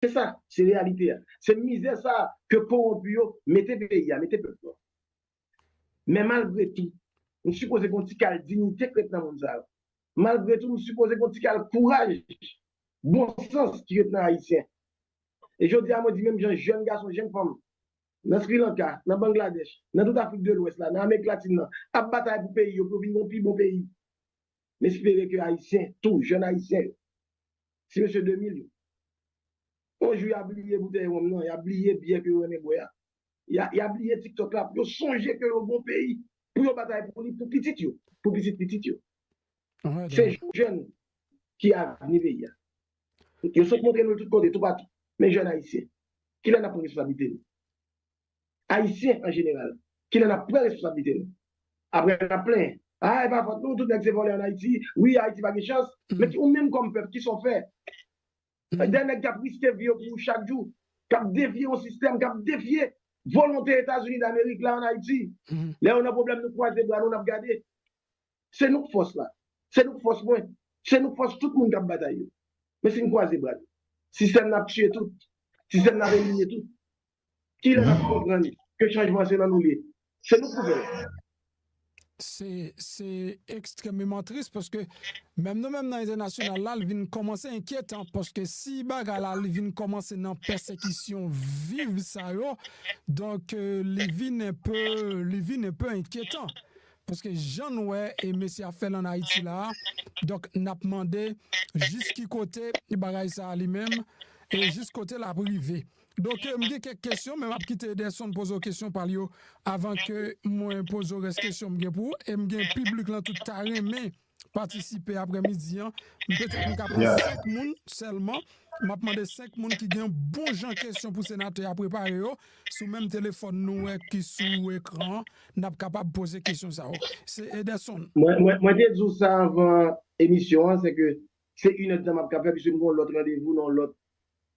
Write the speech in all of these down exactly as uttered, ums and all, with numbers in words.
Se sa, se reyalite a. Se mizè sa a ke kowonpi yo mete peyi a, mete pèp la. Men malgre tou, nou sipoze gen yon ti kal diyite k ret nan moun sa yo. Malgre tou, nou sipoze gen yon ti kal kouraj, bon sans ki ret nan Ayisyen. E jodi a, mwen di menm jan jèn gason, jèn fanm, nan Sri Lanka, nan Bangladèch, nan tout Afrik de Lwès la, nan Amerik Latin nan, ap batay pou peyi yo, pou yo vin yon pi bon peyi. M espere ke Ayisyen tou, jèn Ayisyen yo, ti mesye de mil yo, yon jou y a bliye boutèy wonm nan, y a bliye byè ke yo renmen bwè a, y a, y a bliye TikTok la, pou yo sonje ke yo gon peyi, pou yo batay pou li, pou pitit yo, pou pitit pitit yo. Se jèn ki avni peyi a. Yo sot montre nou l tout kote, toupatou. Men jèn Ayisyen, kilè n ap pran responsablite nou? Ayisyen an jeneral, kilè n ap pran responsablite nou? Apre n ap plenyen. A, e pa fòt nou, tout nèg se vòlè ann Ayiti. Wi, Ayiti pa gen chans. Men ou menm kòm pèp, kisa w fè? Dè nèg k ap riske vi yo pou ou chak jou, k ap defye yon sistèm, k ap defye volonte Etazini Damerik la ann Ayiti. Lè yo nan pwoblèm, nou kwaze bra nou, n ap gade. Se nou k fòs la. Se nou k fòs mwen. Se nou k fòs tout moun k ap batay yo. Men si n kwaze bra nou, sistèm nan ap tiye tout. Sistèm nan ap elimine tout. Kilè n ap konprann ke chanjman se nan nou l ye? Se nou k pou fè l. Se, se ekstrèmeman tris paske menm nou menm nan entènasyonal la, li vin kòmanse enkyetan paske si bagay la li vin kòmanse nan pèsekisyon viv sa yo, donk euh, li vin enpe, li vin enpe enkyetan. Paske jan n wè e mesye ap fè l ann Ayiti la a, donk n ap mande jis ki kote bagay sa a li menm, e jis kote l ap rive. Donk, euh, m gen kèk kesyon, men m ap kite Ederson poze w kesyon pa l yo avan ke mwen poze w rès kesyon m gen pou ou. E m gen piblik lan tout ta renmen patisipe aprèmidi an. M petèt m ka pran senk moun sèlman. M ap mande senk moun ki gen bon jan kesyon pou senatè a prepare yo. Sou menm telefòn nou wè ki sou ekran an, n ap kapab poze kesyon sa yo. Se Ederson. Mwen, mwen, mwen te di w sa anvan emisyon an, se ke se inèdtan m ap ka fè, piske m gen yon lòt randevou nan yon lòt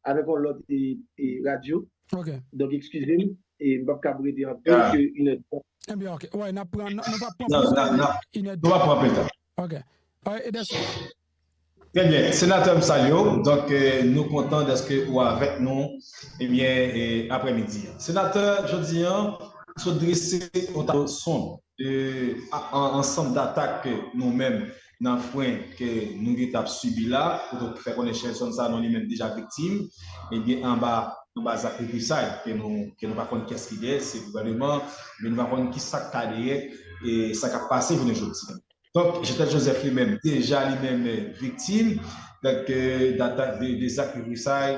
avèk yon lòt e, e, radyo. Donk, eskize m, e m p ap kab rete anpil ke inèdtan. Ebyen, ok. Wè, n ap pran, nou p ap pran plis ke inèdtan. Nou p ap pran anpil tan. Ok. Ederson. Trè byen. Senatè, m salye w. Donk, euh, nou kontan dèske ou avèk nou, ebyen, e, aprèmidi an. Senatè, jodi an, ou sot drese yon tablo sonb de ansanm datak ke nou menm nan fren ke nou gentan ap sibi la, kote w fè konnen Shelson Sanon li menm deja viktim, ebyen anba anba zak reprisay ke nou ke nou pa konn kiyès ki dèyè, se gouvèneman, men nou pa konn kisa k ka dèyè e sa k ap pase jounen jodi a. Donk, Joseph Joseph li menm, deja li menm viktim, donk, de, de, de zak reprisay,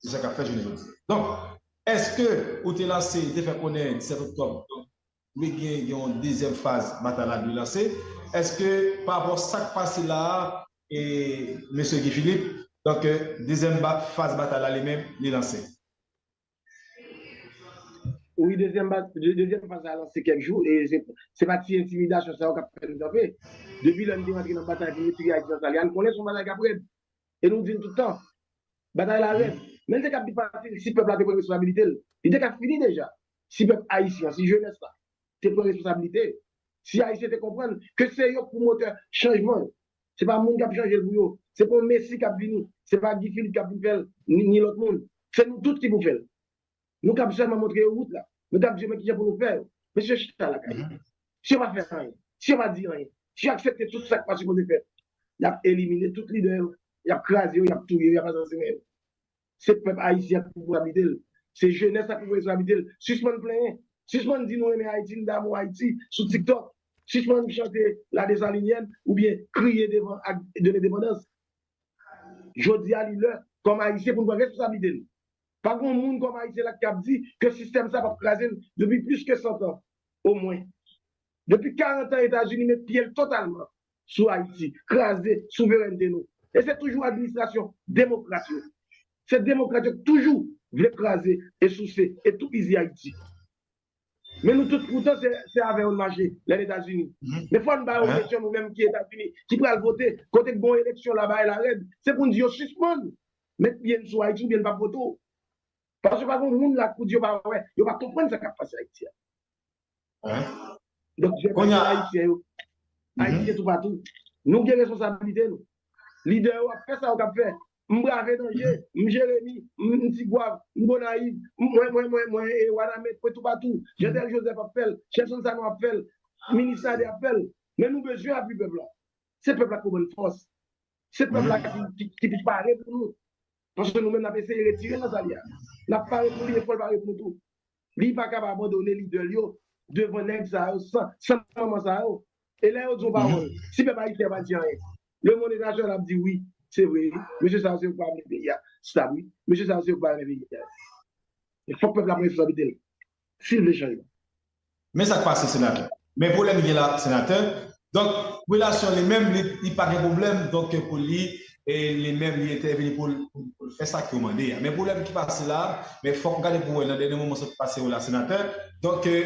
se sa k ap fèt jounen jodi a. Donk, èske ou te lanse, te fè konnen disèt oktòb, donk, dwe gen yon dezyèm faz batay la dwe lanse? Èske, pa rapò sa k pase la a, e, mesye Guy Philippe, donk, dezyèm faz batay la li menm, li lanse? Wi, dezyèm, dezyèm faz la lanse kèk jou, e se, se pa ti entimidasyon sa yo k ap fè nou kanpe. Depi lè nou te rantre nan batay pou retire Ayiti nan sa l ye a, nou konnen se yon batay k ap rèd. E nou di l tout tan, batay la rèd. Men l te ka pi fasil si pèp la te pran responsabilite l. Li te ka fini deja. Si pèp ayisyen an, si jenès la te pran responsabilite yo. Si Ayisyen te konprann ke se yo k pou motè chanjman yo. Se pa moun k ap chanje l pou yo. Se pa yon Mesi k ap vini. Se pa Guy Philippe k ap vin fè l, ni, ni lòt moun. Se nou tout ki pou fè l. Nou kab sèlman montre yo wout la. Nou kab di yo men kijan pou nou fè yo. Mesye chita lakay yo. Si yo pa fè anyen, si yo pa di anyen, si yo aksepte tout sa k pa sipoze fèt, y ap elimine tout lidè yo, y ap kraze yo, y ap touye yo, y ap asasinen yo. Se pèp ayisyen an ki pou pran responsabilite l. Se jenès la ki pou pran responsabilite l. Sispann plenyen. Sispann di nou renmen Ayiti, n damou Ayiti sou TikTok. Sispann chante La Dessalinienne oubyen kriye devan Ak de Lendepandans. Jodi a, li lè, kòm Ayisyen, pou n pran responsablite n. Pa gen yon moun kòm Ayisyen la k ap di ke sistèm sa p ap kraze n depi plis ke san tan, omwen. Depi karant an, Etazini met pye l totalman sou Ayiti, kraze souverènte nou. E se toujou administrasyon demokrat yo. Se demokrat yo k toujou vle kraze e souse e toupizi Ayiti. Men nou tout poutan se, se avè yo n mache, lè n Etazini. Men fò n ba yo presyon nou menm ki Etazini, ki pral vote, kote k gon eleksyon la, bagay la rèd, se pou n di yo sispann met pye n sou Ayiti oubyen n p ap vote w. Paske pa gen moun la k pou di yo pa wè, yo pa konprann sa k ap pase Ayiti a. Donk, jèn ayisyen yo, ayisyen toupatou, nou gen responsablite nou. Lidè yo ap fè sa yo kab fè. M brave danje, m Jeremi, m Tigwav, m Gonayiv, mwen, mwen, mwen, mwen, e Wanament, mwen toupatou. Jeantel Joseph ap fè l, Shelson Sanon ap fè l, Minis Nader ap fè l. Men nou bezwen apui pèp la. Se pèp la ki pou ban n fòs. Se pèp la ki, ki, ki pou pare pou nou. Paske nou menm n ap eseye retire l nan sa l ye a. N ap pare pou li, e fò l pare pou nou tou. Li pa kapab abandone lidè l yo devan nèg sa yo, san, san manman sa yo. E lè yo di yon pawòl, si pèp ayisyen an pa di anyen, lemonn entènasyonal ap di wi, se vre, mesye sa yo se yo k pa vle peyi a stab wi, mesye sa yo se yo k pa renmen peyi a. E fòk pèp la pran responsablite l si l vle chanjman. Men sa k pase, senatè. Men pwoblèm ki gen la, senatè. Donk, relasyon li menm, li, li pa gen pwoblèm, donk, pou li, e li menm, li entèvini pou, pou, pou l fè sa ke w mande a. Men pwoblèm ki pase la, men fòk w gade pou wè nan dènye moman sa k pase yo la, senatè. Donk, e,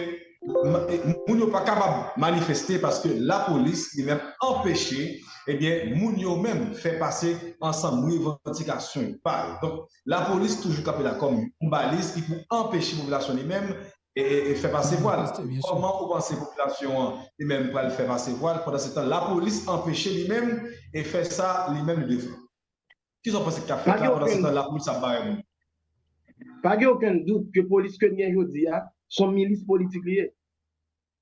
m- e, moun yo pa kapab manifeste paske lapolis li menm anpeche, ebyen, moun yo menm fè pase ansanm revandikasyon yo pa yo. Donk, lapolis toujou kanpe la kòm yon baliz ki pou anpeche popilasyon li menm e, e, e fè pase vwa l. Kòman ou panse popilasyon an li menm pral fè pase vwa l pandan se tan lapolis anpeche li menm e fè sa li menm li dwe fè? Kisa w panse ki ka fèt la pandan se tan lapolis ap bare moun? Pa gen okenn dout ke polis ke n gen jodi a, se yon milis politik li ye.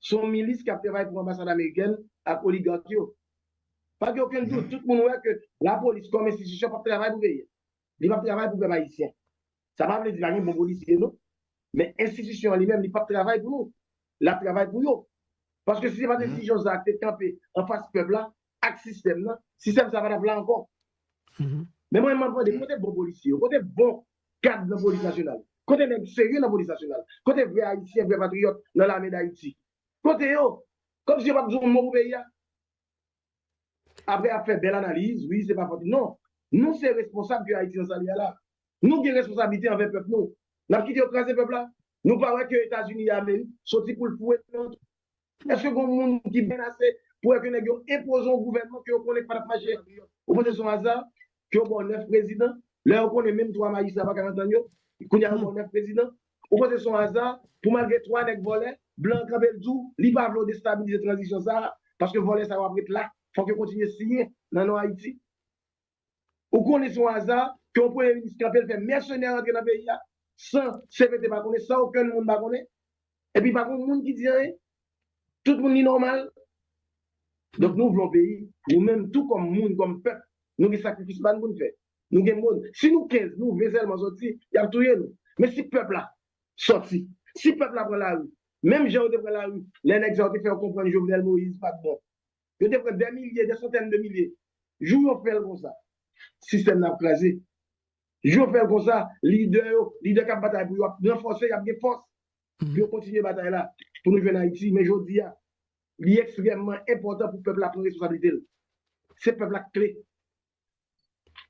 Se yon milis k ap travay pou anbasad amerikèn ak oligak yo. Pa gen okenn dout, tout moun wè ke lapolis kòm enstitisyon p ap travay pou peyi a. Li p ap travay pou pèp ayisyen. Sa pa vle di pa gen bon polisye non. Men enstitisyon an li menm, li p ap travay pou nou. L ap travay pou yo. Paske si se pa t enstitisyon sa a ki te kanpe anfas pèp la ak sistèm nan, sistèm sa a pa t ap la ankò. Men mwen, m ap mande, kote bon polisye yo? Kote bon kad nan polis nasyonal? Kote nèg serye nan polis nasyonal? Kote vrè ayisyen, vrè patriyòt nan lame Dayiti? Kote yo? Kòmsi yo p ap di yon mo pou peyi a? Apre ap fè bèl analiz, wi, se pa fòt. Non. Nou se responsab ke Ayiti nan sa l ye a la. Nou gen responsablite anvè pèp nou. N ap kite yo kraze pèp la? Nou pa wè ke Etazini a menm soti pou l foure nou? Èske gen moun ki byen ase pou wè ke nèg yo enpoze yon gouvènman ke yo konnen k pa t ap mache? Ou panse se yon aza ke yo ba w nèf prezidan? Lè yo konnen menm twa majistra pa ka antann yo, kounye a yo ba w nèf prezidan. Ou panse se yon aza pou malgre twa nèg vòlè, blan an kanpe l di w li pa vle w destabilize tranzisyon sa a, paske vòlè sa yo ap ret la, fòk yo kontinye siyen nan non Ayiti? Ou konnen se yon aza ke yon premye minis kanpe l fè mèsenè rantre nan peyi a san C P T pa konnen, san okenn moun pa konnen? Epi pa gen moun ki di anyen. Tout moun li nòmal. Donk nou vle yon peyi, nou menm tou kòm moun, kòm pèp, nou gen sakrifis pa n pou n fè. Nou gen moun, si nou kenz, nou ven sèlman sòti, y ap touye nou. Men si pèp la sòti, si pèp la pran lari, menm jan yo te pran lari lè nèg sa yo te fè yo konprann Jovenel Moïse pa t bon, yo te pran dè milye, dè santèn de milye. Jou yo fè l konsa, sistèm nan ap kraze. Jou yo fè l konsa, lidè yo, lidè k ap batay pou yo ap ranfòse, y ap gen fòs pou yo kontinye batay la pou nou jwenn Ayiti. Men jodi a, li ekstrèmman enpòtan pou pèp la pran responsablite l. Se pèp la k kle.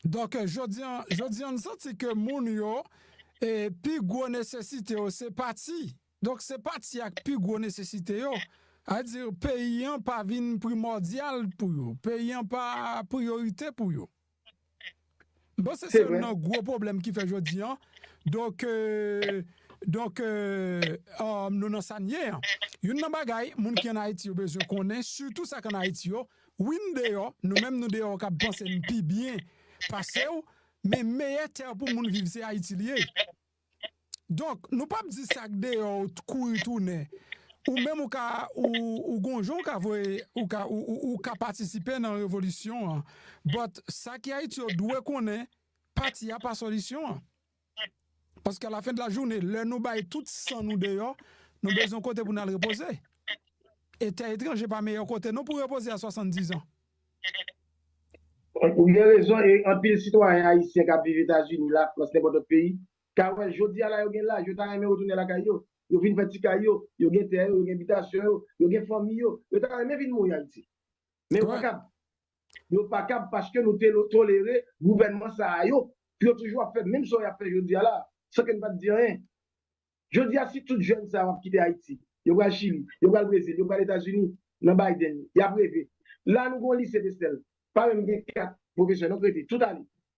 Donk, jodi a, jodi a, n santi ke moun yo, e, pi gwo nesesite yo se pati. Donk, se pati a k pi gwo nesesite yo. Sa vle di, peyi an pa vin primòdyal pou yo. Peyi an pa priyorite pou yo. M panse se youn nan gwo pwoblèm ki fè jodi a. Donk, e, donk, e, um, nou nan sa n ye an. Youn nan bagay, moun ki ann Ayiti yo bezwen konnen, sitou sa k ann Ayiti yo, wi n deyò, nou menm nou deyò k ap panse n pi byen pase w, men meyè tè pou moun viv se Ayiti l ye. Donk, nou p ap di sa k deyò w kouri tounen. Ou menm ou ka, ou, ou gon jan w ka voye, ou ka, ou, ou, ou ka patisipe nan revolisyon an. But sa ki Ayiti yo dwe konnen, pati a pa solisyon an. Paske a la fen de la jounen, lè nou bay tout san nou deyò, nou bezwen kote pou n al repoze. E tè etranje pa meyè kote non pou repoze a swasanndizan. Ou gen rezon, e anpil sitwayen ayisyen k ap viv Etazini, Lafrans, nenpòt lòt peyi, ka wè jodi a la yo gen laj, yo ta renmen retounen lakay yo, yo vin fè ti kay yo, yo gen tè yo, yo gen bitasyon yo, yo gen fanmi yo, yo ta renmen vin mouri Ayiti. Men yo pa kab. Yo pa kab paske nou te tolere gouvènman sa a yo, pou yo toujou ap fè menm sa yo ap fè jodi a la, san ke n pa t di anyen. Jodi a, si tout jèn sa yo ap kite Ayiti, yo pral Chili, yo pral Brezil, yo pral Etazini, nan Biden, y ap reve. La nou gen yon lise Pestel, pa menm gen kat pwofesè non k rete, tout ale.